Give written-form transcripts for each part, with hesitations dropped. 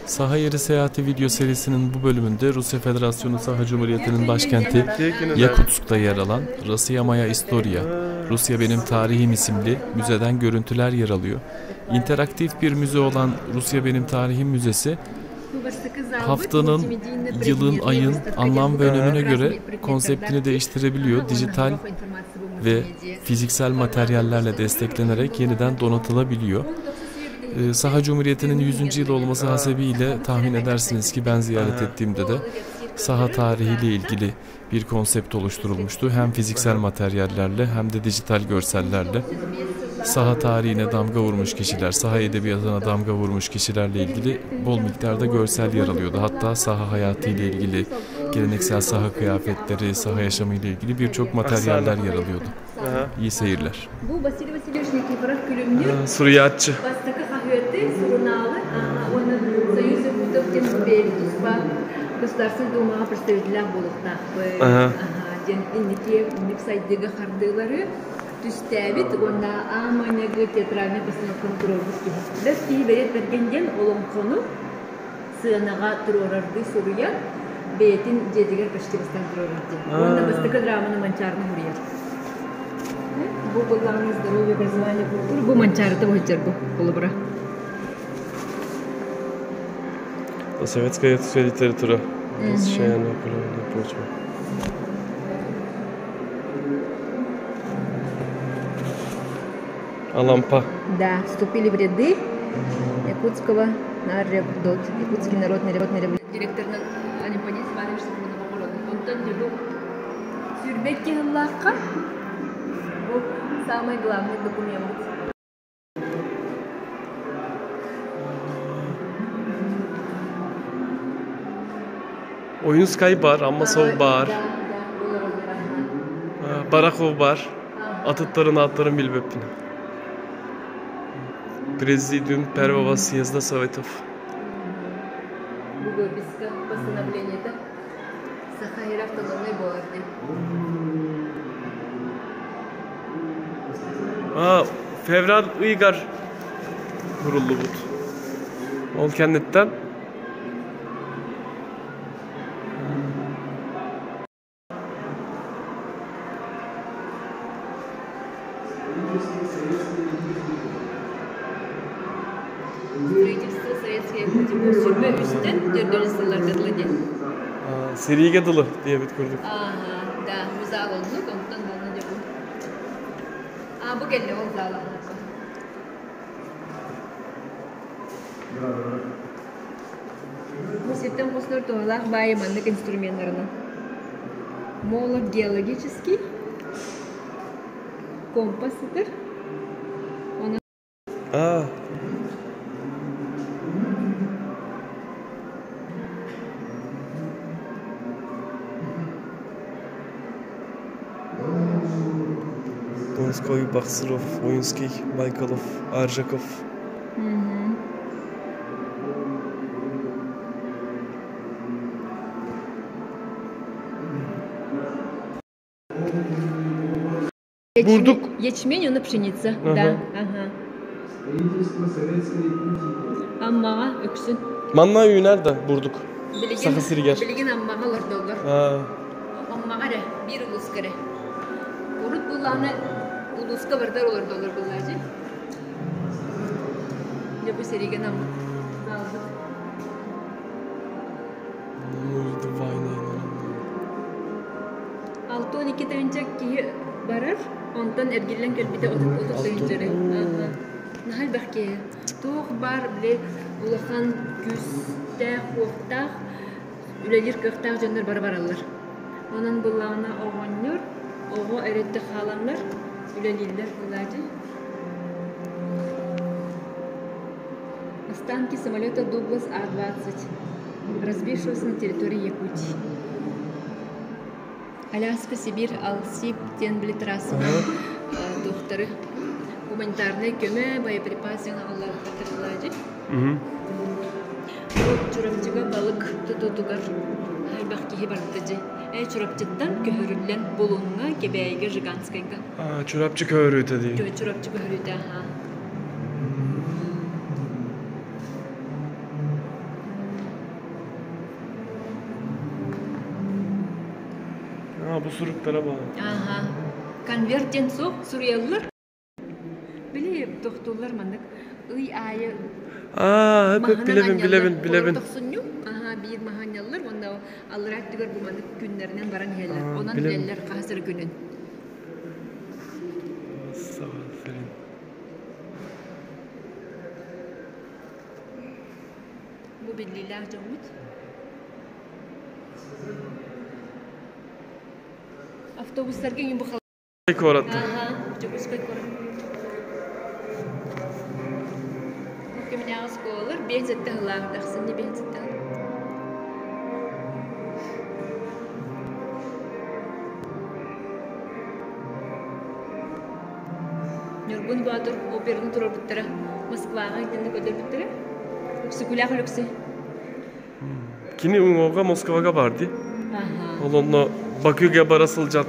Saha Yeri Seyahati video serisinin bu bölümünde Rusya Federasyonu Saha Cumhuriyeti'nin başkenti Yakutsk'ta yer alan Rossiya Maya Istoriya, Rusya Benim Tarihim isimli müzeden görüntüler yer alıyor. İnteraktif bir müze olan Rusya Benim Tarihim Müzesi haftanın, yılın, ayın anlam ve önemine göre konseptini değiştirebiliyor. Dijital ve fiziksel materyallerle desteklenerek yeniden donatılabiliyor. Saha Cumhuriyeti'nin 100. yılı olması hasebiyle tahmin edersiniz ki ben ziyaret ettiğimde de saha tarihiyle ilgili bir konsept oluşturulmuştu. Hem fiziksel materyallerle hem de dijital görsellerle saha tarihine damga vurmuş kişiler, saha edebiyatına damga vurmuş kişilerle ilgili bol miktarda görsel yer alıyordu. Hatta saha hayatı ile ilgili, geleneksel saha kıyafetleri, saha yaşamı ile ilgili birçok materyaller yer alıyordu. İyi seyirler. Бу Василий Васильевич Никифоров күлүмнүүр Суруйааччы. Бастакы хаһыаты, сурунаалы уонна Союз Якутов диэн бэйэбит туспа Государственнай Думаҕа представителлээх буолуохтаахпыт диэн инники инник сайдыыга хардыылары түстээбит уонна ааманньагы театральнай постановканы туруорбут киһи. Бэс киһи бэйэт бэргэн диэн олоҥхону сыанаҕа туруорардыы суруйан бэйэтин дьиэтигэр почти бастаан туруорар диэн. Уонна бастакы драманы Манчаарыны суруйар. Бу былааны здоровье, образование, культура бу Манчаарыта быһыдьар бу холобура. Советская литература. Насыщая почва. Алампа. Да, вступили в ряды Якутского нарревдот, Якутский народный революционный директор Анемподист Иванович Соколов. Онтон дьолу сүүрбэт киһиллаахха бу самый главный документ. Oyunskay бар, Аммосов бар, Барахов бар. Атыттарын ааттарын билбэппин. Президиум Первого съезда Советов. Бу выписка постановлениета Саха сирэ автономнай буолар диэн. А, февраль ыйыгар куруллубут. Ол кэнниттэн Строительство Советской Якутии бу сүрбэ үстэн төрдүн сылларга дылы диэн. Сэриигэ дылы диэбит курдук. Ага, да, бу зал оннук, онтон буолна дьэ бу. А, бу кэллэ ол зала. Бу сиртэн хоснор туһалаах баайы маннык инструменнарынан. Молот геологический, компас сытар. Онон Аа. Донской, Бахсыров, Воинский, Байкалов, Аржаков. Бурдук. Ячмень, он пшеница. Да, ага. Аммаҕа үксүн. Манна үүнэр да бурдук. Саха сиригэр. Билигин Аммаҕа олордоллор. Аммаҕа эрэ, биир улууска эрэ. Урут буллаҕына улууска бардар олордоллор буллаачы. Дьэ бу сэриигэ наммыт. 62 тыһыынча киһи барар, онтон эргиллэн кэлбитэ 30 тыһыынча эрэ. Наһаа элбэх киһи. Туох баар били улахан күүстээх, уохтаах, үлэлиир кыахтаах дьоннор бары бараллар. Онон былаана оҕонньор, оҕо эрэттэ хааланнар үлэлииллэр былаадьы. Останки самолета Дуглас А-20, разбившегося на территории Якутии. Аляска, Сибирь, Алсиб диэн били трассанан туохтары гуманитарнай көмө, боеприпас диэн аҕаллаабыттар Бу Чурапчыга балык тутуутугар элбэх киһи барбыта дьэ. Э Чурапчыттан көһөрүллэн Булуҥҥа, Кэбээйигэ, Жиганскайга. Чурапчы көһөрүүтэ дии. Чурапчы көһөрүүтэ, аха. Аа, бу суруктара баар. Ага. Конверт диэн суох суруйаллар. Били тохтууллар маннык ый аайы Аа, маһынан билэбин, анньаллар. билэбин, Олор билэбин. тохсунньу. Аха, биир маһы анньаллар уонна аллараа өттүгэр бу маннык күннэринэн баран иһэллэр. Аа, Онон билэбин. билэллэр хаһыс эрэ күнүн. Саха сирин. Бу биллиилээх дьоммут. Автобустарга иҥин бу Куораттан. Ага, Дьокуускай куорат. Кэминээҕи оскуолалар 57 сыллаах, ахсынньы 57 сыл. Ньургун Боотур операны туруорбуттара, Москваҕа итинник көрдөрбүттэрэ. Өксөкүлээх Өлөксөй. Кини уҥуоҕа Москваҕа баар дии. Аха. Ол онно Бакыга бара сылдьан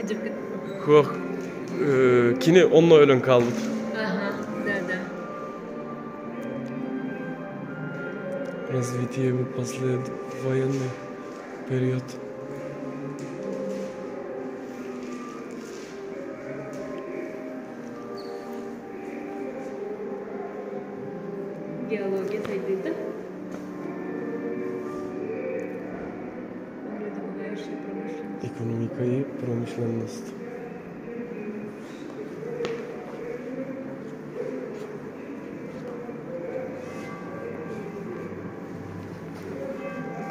Дьыккыт. Куох кини онно өлөн хаалбыт. Ага, да, да. Развитие его послевоенный период. Геология сайдыыта. Городобывающая промышленность. Экономика и промышленность.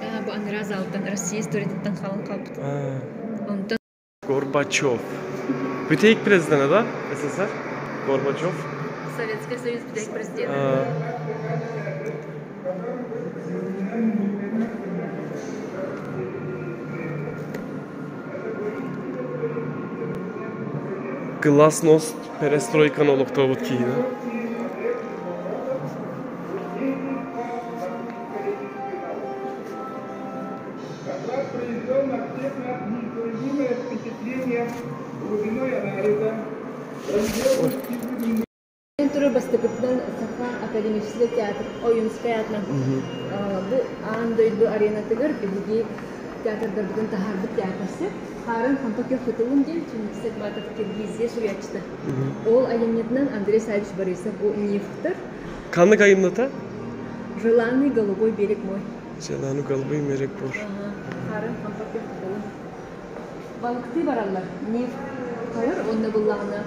А, бу анараа залтан Россия историятыттан халын қалбыт. Онтон Горбачев. Бүтэһик президенэ да СССР? Горбачев. Советский Союз бүтэһик президенэ. А, Гласност перестройканы олохтообут киһи. Доклад произвел на всех нас неизгладимое впечатление глубиной анализа, грандиозностью Туру бастакытынан Саха академический театр Ойунскай аатынан бу аан дойду аренатыгар биһиги театрдарбытын таһаарбыт театрсы Хаарыан Хампа күөх кытылым диэн Чингиз Айтматов Киргизия суруйааччыта. Ол айымньытынан Андрей Савич Борисов бу Нивхтар Ханнык айымньыта? Желанный голубой берег мой. Желанный голубой берег мой. Хаарыан Хампа күөх кытылым. Балыктыы бараллар. Нив хайар онно буллаҕына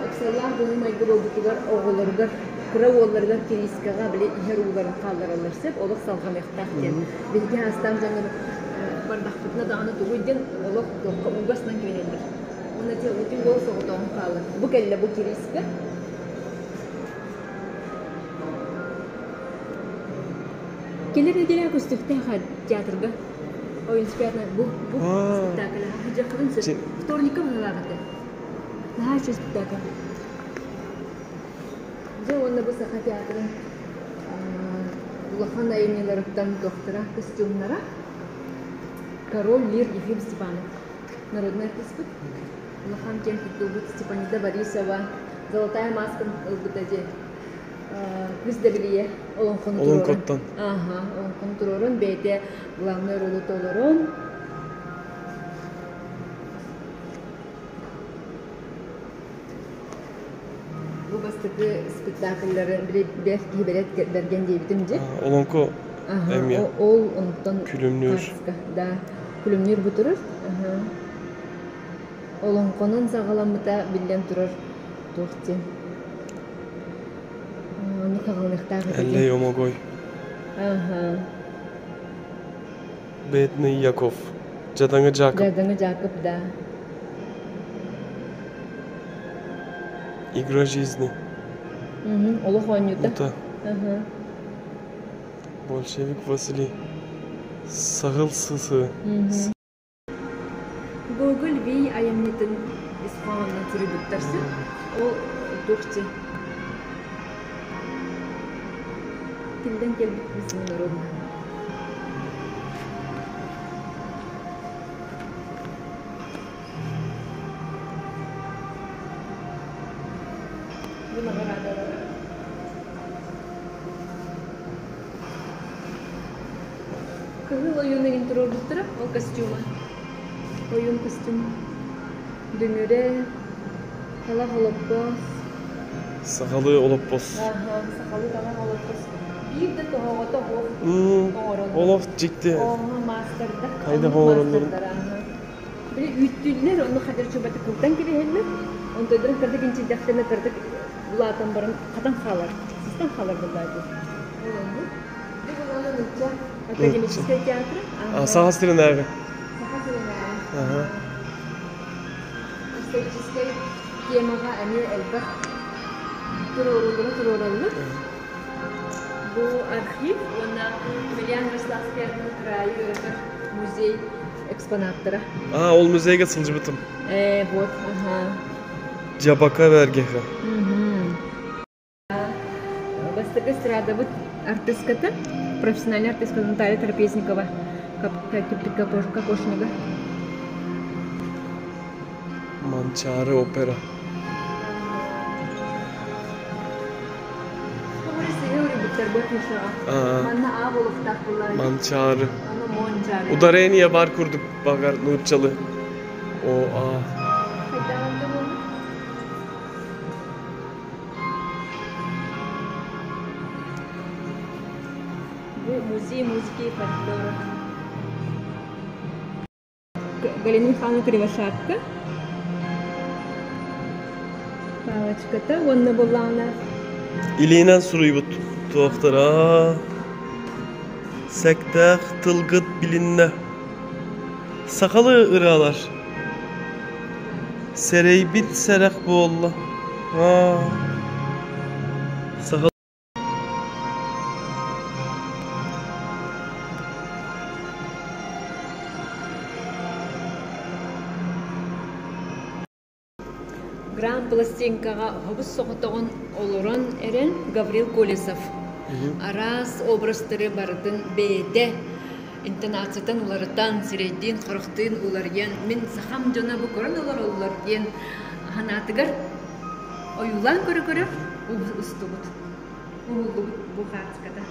ыксаллаах быһыы-майгы буолбутугар оҕолоругар кыра уолларыгар кириискэҕэ били иһэр ууларын хааллараллар сөп олох салҕаныахтаах диэн. Биһиги аастаах дьоннор бардахпытына даҕаны тугуй диэн олох туохха ууга астынан кэбиһэллэр. Уонна ити уол соҕотоҕун хаалар. Бу кэллэ бу кириискэ. Кэлэр нэдиэлэҕэ көстүөхтээх театрга Ойунскай бу бу спектакль дьахтарын сөп. Вторникка быһыылаах этэ. Наһаа үчүгэй спектакль. Дьэ уонна бу Саха театрын улахан айымньыларыттан доктора костюмнара Король Лир Ефим Степанов народный артиспыт. Улахан киэн туттуубут Степанида Борисова «Золотая маска» ылбыта диэн Кыыс Дэбилийэ олоҥхону туруоран. Олоҥхоттон. Аха, олоҥхону туруоран бэйэтэ главный ролу толорон. Бу бастакы спектакльлары били бэрт киһи бэрт бэргэн диэбитим дьэ. Олоҥхо Аха, эмиэ. Ол онтон Күлүмнүүр. Да, күлүмнүүр бу турар. Аха. Олоҥхонон саҕаламмыта биллэн турар туох диэн. Оннук хаҕылыныахтаах этэ дии. Эллэй Омогой. Аха. Бедный Яков. Дьадаҥы Дьаакып. Дьадаҥы Дьаакып, да. Игра жизни. Олох оонньуута. Ута. Большевик Василий. Саһыл сысы. Гоголь Вий айымньытын ис хоһоонунан суруйбуттар син. Ол туох дии Тиллэн кэлбит письма народна. Бу наҕараадалара. Кыһыл ойууну иҥин туруорбуттара, ол костюма. Ойуун костюм дүҥүрэ, талах олоппос. Сахалыы олоппос. Аха, сахалыы талах олоппос. Биир да тоһоҕото суох оҥороллор. Олох дьикти. Оҥо маастардар, Хайдах оннук оҥороллорун. маастардар аха. Били үүттүүллэр, онно хадыр чубаты кылтан кириһэллэр. Онтойдорун кырдык инчийдэхтэринэ кырдык улаатан баран хатан хаалар, систан хаалар буоллаа дии. Ол оннук. Бу булаана нуучча академическай театр. Саха сиринээҕи. Саха сиринээҕи. Историческай темаҕа эмиэ элбэх туруоруллары туруораллар. Бу архив уонна Емельян Ярославский аатынан кыраайы үөрэтэр музей экспонаттара. Аа, ол музейга сылдьыбытым. Э, вот, ага. Дьабака бэргэһэ. Бастакы эстрадабыт артыската, профессиональный артыска Наталья Трапезникова, Кокошнига. Манчаары опера. Манчаары. Ударение бар курдук багар нууччалы. О, а. Бу музей музыки и фольклора. Галина Михайловна Кривошапка. Палочката уонна буллаҕына Илиинэн суруйбут туохтара Сэктээх тылгыт билиннэ. Сахалыы ырыалар. Сэрэйбит сэрэх буолла. Аа. Саха Гран пластинкаҕа хобус соҕотоҕун олорон эрэн Гаврил Колесов араас образтары барытын бэйэтэ интонациятын уларытан, сирэйдиин-харахтыын уларыйан, мин сахам дьоно бу көрөн олороллор диэн санаатыгар ойуулаан көрө-көрө устубут, уһуллубут бу хаартыската.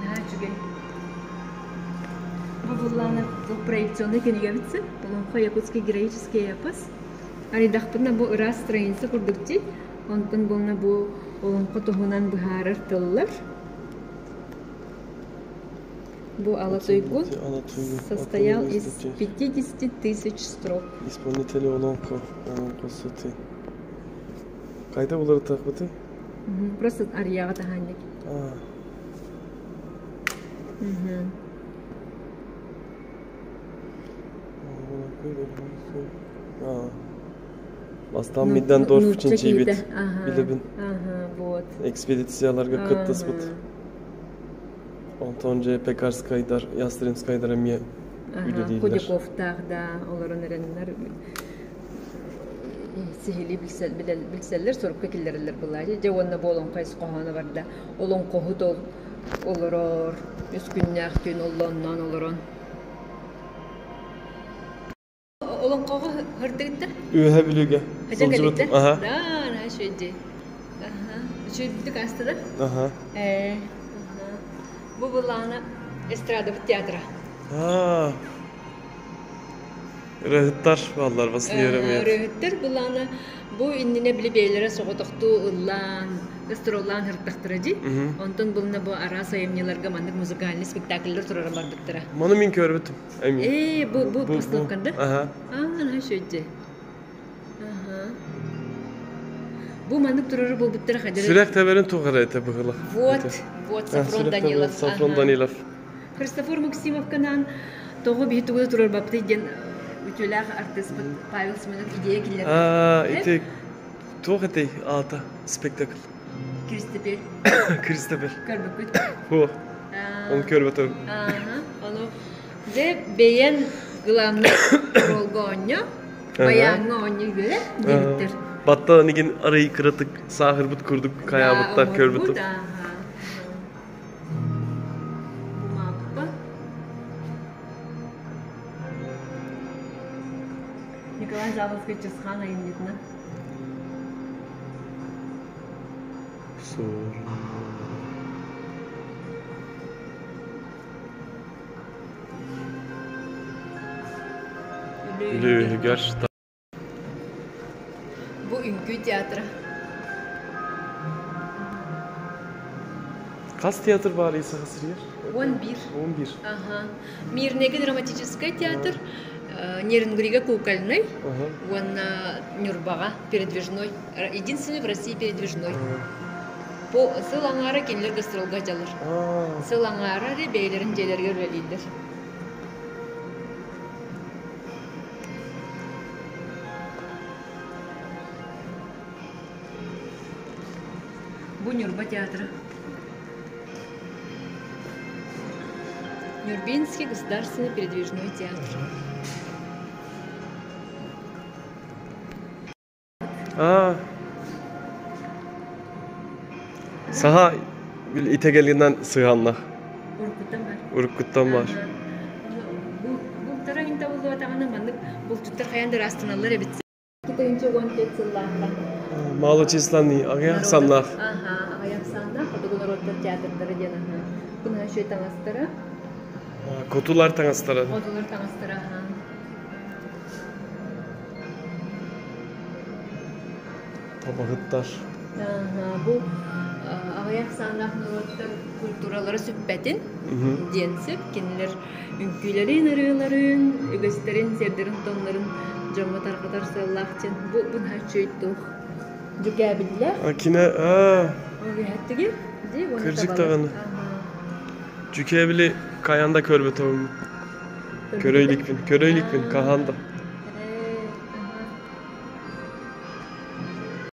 Наһаа үчүгэй. Бу буллаана проекционный кинигэбит Олоҥхо якутский героический эпос. Арыйдахпына бу ыраас страница курдук дии. Онтон буолна бу олоҥхо туһунан быһаарар тыллар. Бу Алатуйгун состоял из 50 тысяч строк. Исполнители Олоҥхо, Олоҥхо сути. Қайда уларытыахпытый? Просто арыйаҕа таһаанньык. Бастаан Миддендорф чинчийбит билэбин. Вот. Экспедицияларга кыттыспыт. Онтон же Пекарскайдар, Ястребскайдар эмиэ үлэлииллэр. Худяковтаах да олорон эрэннэр сиһилии билсэллэр, сурукка киллэрэллэр былаайы. Дьэ уонна бу олоҥхо ис хоһооно барда. Олоҥхоһут ол олорор, үс күннээх түүн оллоонноон олорон. Олоҥхоҕо һырдыгыттар? Үөһэ Бүлүүгэ Хача сылдьыбытым. кэлиттэр? Аха. Да, наһаа үчүгэй. Аха. Үчүгэйдик ааста да? Аха. Ээ. Аха. Бу былаана эстрадабыт театра. Аа. Ырыһыттар бааллар Василий Еремеев. Ырыһыттар былаана бу иннинэ били бэйэлэрэ соҕотохтуу ыллаан, гастроллаан һыртахтара дии. Онтон булна бу араас айымньыларга маннык музыкальный спектакльлар турара барбыттара. Маны мин көрбүтүм. Эмиэ. Ээ, бу бу постановканда? Аха. Аа, наһаа үчүгэй. Аха. Бу маннык турары буолбуттара хадары. Сүрэх тэбэрин туох эрэ этэ быһыылах. Вот, вот Сафрон Данилов. Сафрон Данилов. Христофор Максимовканаан тоҕо биһи тугу да турарбаппытый диэн үтүөлээх артыыспыт Павел Семенов идея киллэрбит. Аа, ити туох этэй аата спектакль? Кристобель. Кристобель. Көрбүккүт? Суох. Оны көрбөтөм. Ааха. Ону дьэ бэйэн главный ролга оонньоо, баяҥҥа оонньуу үөрэ диэбиттэр. Батта нигин арый кыратык сааһырбыт курдук хайаабыттар көрбүтүм. Бумааппа. Николай Заводской Чысхаан айымньытынан. Бүлүү Бу үҥкүү театра. Хас театр баар Саха сиригэр? 11. 11. Ага. Мирнэйгэ драматическай театр, Нерюнгрига кукольный, уонна Нюрбаҕа передвижной. Единственный в России передвижной. По сыл аҥаара кинилэр гастролга дьалыр. Сыл аҥаара эрэ бэйэлэрин дьиэлэригэр үлэлииллэр. Бу Ньурба театра. Нюрбинский государственный передвижной театр. Аа. Саха итэгэлинэн сыһаннах. Уруккуттан бар. Уруккуттан бар. Бултара иҥ табыллыбатаҕына маннык булчуттар хайаан да ыраастаналлар эбит. 2014 сыллаахха. Малочисленный аҕыйах ахсааннаах. Аха, аҕыйах ахсааннаах хотугу норуоттар театрдара диэн аха. Кунаһа үчүгэй таҥастара. Хотулар таҥастара. Хотулар таҥастара, аха. Табаһыттар. Бу аҕыйах ахсааннаах норуоттар культуралара сүппэтин диэн сөп. Кинилэр үҥкүүлэрин, ырыаларын, үгэстэрин, сиэрдэрин-туомнарын дьоҥҥо тарҕатар сыаллаах диэн бу наһаа үчүгэй туох дьүкээбиллээх. Кине Үһэттиги Кырдьык даҕаны. Дьүкээбили хайаан да көрбөтөҕүм. Көрө иликпин, көрө иликпин, хаһан да.